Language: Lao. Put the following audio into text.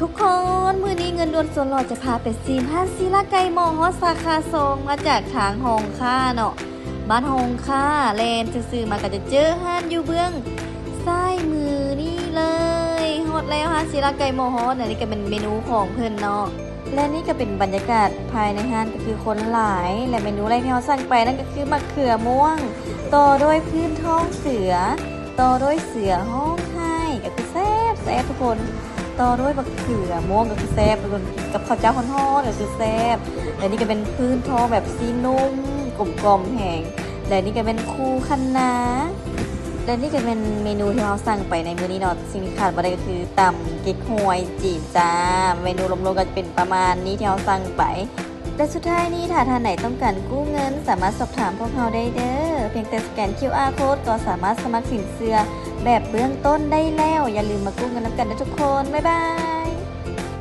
ທຸກຄົນ ມື້ນີ້ເງິນດ່ວນສ່ວນຫຼ້ອຍຈະພາໄປຊີມຮ້ານສີລາໄກ່ໝໍຮອດສາຂາສອງ ມາຈາກທາງຮ່ອງຄ້າເນາະ ບ້ານຮ່ອງຄ້າ ແລ່ນຊື່ໆມາກໍຈະເຈີຮ້ານຢູ່ເບື້ອງຊ້າຍມືນີ້ເລີຍ. ຮອດແລ້ວ ຮ້ານສີລາໄກ່ໝໍຮອດ ອັນນີ້ກໍເປັນເມນູຂອງເພິ່ນເນາະ ແລະນີ້ກໍເປັນບັນຍາກາດພາຍໃນຮ້ານ ກໍຄືຄົນຫຼາຍ ແລະເມນູແລກທີ່ເຮົາສັ່ງໄປນັ້ນກໍຄືໝາກເຂືອມ່ວງ ຕໍ່ດ້ວຍພື້ນທ້ອງເສືອ ຕໍ່ດ້ວຍເສືອຮ້ອງໄຫ້ ກໍຄືແຊບໆ ທຸກຄົນ ຕໍ່ດ້ວຍບັກເຂືອມ່ວງກໍຄືແຊບ ທຸກຄົນ ກັບເຂົ້າເຈົ້າຮ້ອນໆ ກໍຄືແຊບ ແລະນີ້ກໍແມ່ນພື້ນທ້ອງແບບຊີ້ນນຸ້ມ ກົມກ່ອມແຮງ ແລະນີ້ກໍແມ່ນຄູ່ຄະນາ ແລະນີ້ກໍແມ່ນເມນູທີ່ເຮົາສັ່ງໄປໃນມື້ນີ້ເນາະ ສິ່ງທີ່ຂາດບໍ່ໄດ້ກໍຄືຕຳເກັກຮວຍຈີນຈ້າ ເມນູລວມໆກໍຈະເປັນປະມານນີ້ທີ່ເຮົາສັ່ງໄປ ແລະສຸດທ້າຍນີ້ ຖ້າທ່ານໃດຕ້ອງການກູ້ເງິນ ສາມາດສອບຖາມພວກເຮົາໄດ້ເດີ້ ພຽງແຕ່ສະແກນຄິວອາໂຄດ ກໍສາມາດສະໝັກສິນເຊື່ອແບບເບື້ອງຕົ້ນໄດ້ແລ້ວ. ຢ່າລືມມາກູ້ເງິນນຳກັນເດີ້ທຸກຄົນ ບາຍບາຍ.